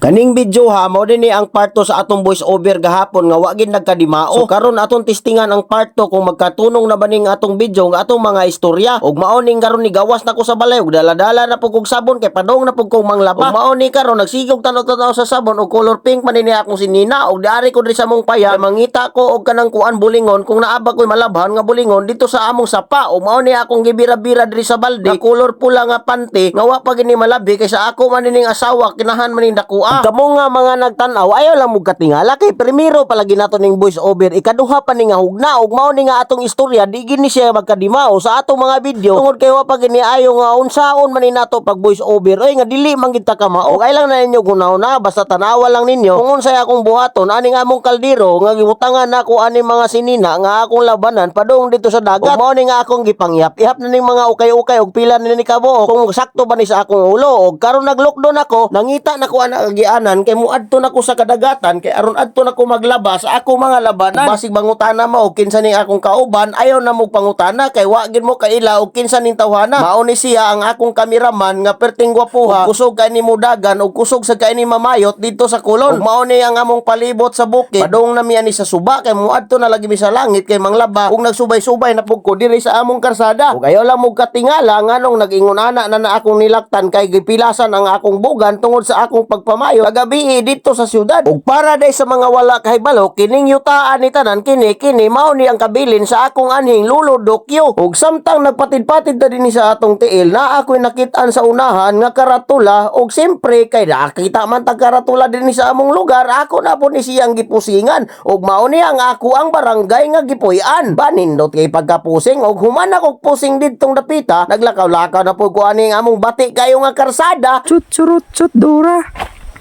Kaning video ha, mao din ni ang part 2 sa atong voice over gahapon nga wa gid nagkadimao. So karon atong testingan ang part 2 kung magkatunong na ba ning atong video nga atong mga istorya. Ug mao ning karon ni gawas na ko sa balay ug dala-dala na pud kog sabon kay padong na pud kong manglaba. Ug mao ni karon nagsigog tanaw-tanaw sa sabon ug color pink man ni akong sinina ug diari ko diri sa among paya kay mangita ko og kanang kuan, bulingon, kung naa ba ko'y malabhan nga bulingon dito sa among sapa. Ug mao ni akong gibira-bira diri sa balde nga color pula nga panty nga wa pa gini malabi kay sa ako man ning asawa kinahan man ning dakua. Kamo nga mga nagtan-aw, ayaw lang mo katingala kay primero palagi nato ning voice over, ikaduha pa ni nga hugna ug mao ni nga atong istorya di gini siya magkadimao sa atong mga video tungod kay wa pa gini ayo nga unsaon man ni nato pag voice over oy nga dili man gid ta kamao. Ug ay lang na ninyo gunaw na, basta tanawa lang ninyo kung unsay akong buhaton aning among kaldero nga gibutangan nako ani mga sinina nga akong labanan padung dito sa dagat. Ug mao ni nga akong gipangyap-ihap na ning mga ukay-ukay ug pila ni ni kabuok kung sakto ba ni sa akong ulo. Og karon nag-lockdown ako, nangita na ko ana agianan kay muadto na ko sa kadagatan kay aron adto na ko maglaba sa ako mga labanan. Basig mangutana mo og kinsa ning akong kauban, ayaw na mo pangutana kay wa gid mo kaila og kinsa ning tawhana. Mao ni siya ang akong kameraman nga perting gwapuha, ug kusog kay ni mudagan ug kusog sa kay ni mamayot dito sa kolon. Ug mao ni ang among palibot sa bukid, padung na mi ani sa suba kay muadto na lagi mi sa langit kay manglaba ug nagsubay-subay na pud ko diri sa among karsada. Ug ayaw lang mo katingala nganong nag-ingon ana na na akong nilaktan kay gipilasan ang akong bugan tungod sa akong pagpamayo kagabi dito sa syudad. Ug para day sa mga wala kahibalo, kining yutaan ni tanan kini kini mao ni ang kabilin sa akong anhing Lulo Dokyo. Ug samtang nagpatid-patid na dinhi sa atong tiil na ako'y nakitaan sa unahan nga karatula, ug siyempre kay nakita man tag karatula dinhi sa among lugar, ako na po ni siyang gipusingan ug mao ni ang ako ang barangay nga gipuy-an. Banindot kay pagkapusing. Ug human ako pusing didtong dapita, naglakaw-lakaw na po ko ani ang among bati kayo nga karsada. Cut curut cut dora.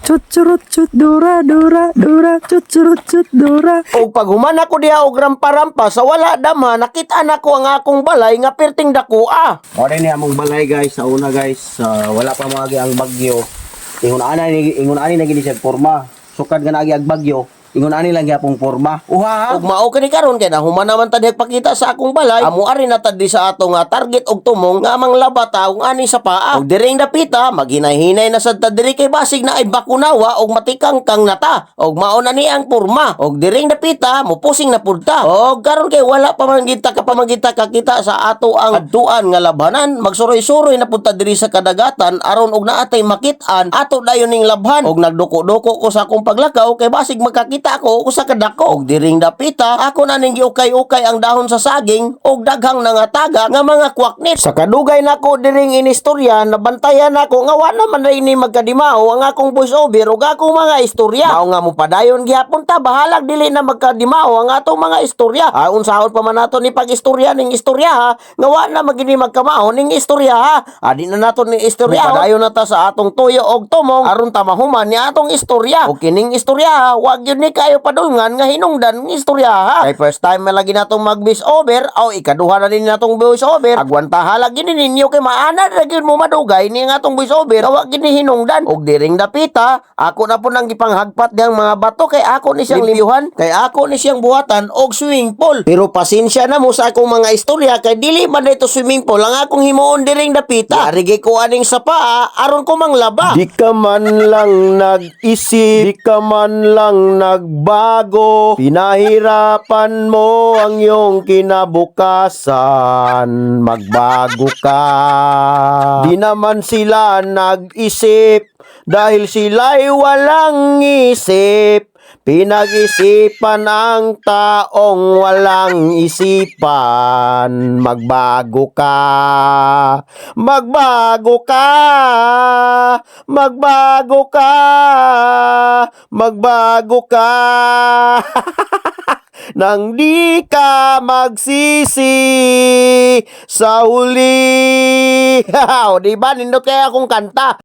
Cut curut cut dora dora dora cut curut cut dora. Og pag human ako diha og rampa-rampa sa wala dama, nakita nako ang akong balay nga perting dakua. Mao ni among balay, guys, sa una, guys, wala pa maagi ang bagyo. Ingon ani na gini siya porma. Sukad nga naagi ang bagyo, ingon ani lang gyapong porma. Uha, ug mao kini karon kay nahuman naman ta diha pakita sa akong balay. Amo ari na ta di sa atong nga target og tumong nga amang laba ta ug ani sa paa. Ug diring dapita maghinay-hinay na sad ta diri kay basig na ay bakunawa og matikangkang na ta. Og mao na ni ang porma. Og diring dapita mupusing na pud ta. Og karon kay wala pa man gid ta kapamagita kakita sa ato ang adtuan nga labanan, magsuroy-suroy na pud ta diri sa kadagatan aron og naatay makit-an ato dayon ning labhan. Og nagduko-duko ko sa akong paglakaw kay basig magkakita ako usa ka dako. Og diring dapita ako na ning giukay-ukay ang dahon sa saging og daghang nangataga nga mga kwaknit. Sa kadugay nako diring inistorya, nabantayan nako nga wa naman rin ni magkadimao ang akong voice over ug akong mga istorya. Mao nga mopadayon gihapon ta, bahalag dili na magkadimao ang atong mga istorya. Ah, unsaon pa man nato ni pag-istorya ning istorya ha nga wa na magini magkamao ning istorya ha. Adi na nato ning istorya. Mopadayon na ta sa atong tuyo og tumong aron ta mahuman ni atong istorya. Og kining istorya ha, wag yun ni kayo padulngan nga hinungdan ng istorya ha. Kay first time man lagi natong mag voice over o ikaduha na din natong voice over. Agwantaha lagi ni ninyo kay maana ra gyud mo madugay ni nga atong voice over nga wa gid ni hinungdan. Og diring dapita, ako na po nang gipanghagpat diyang mga bato kay ako ni siyang limpyuhan, kay ako ni siyang buhatan og swimming pool. Pero pasensya na mo sa akong mga istorya kay dili man dito swimming pool ang akong himuon diring dapita. Yari ko aning sa paa aron ko manglaba. Di ka man lang nag-isip, di ka man lang nagbago. Pinahirapan mo ang iyong kinabukasan. Magbago ka. Di naman sila nag-isip dahil sila'y walang isip. Pinag-isipan ang taong walang isipan. Magbago ka. Magbago ka. Magbago ka. Magbago ka. Nang di ka magsisi sa huli. O, di ba? Nindot kaya akong kanta.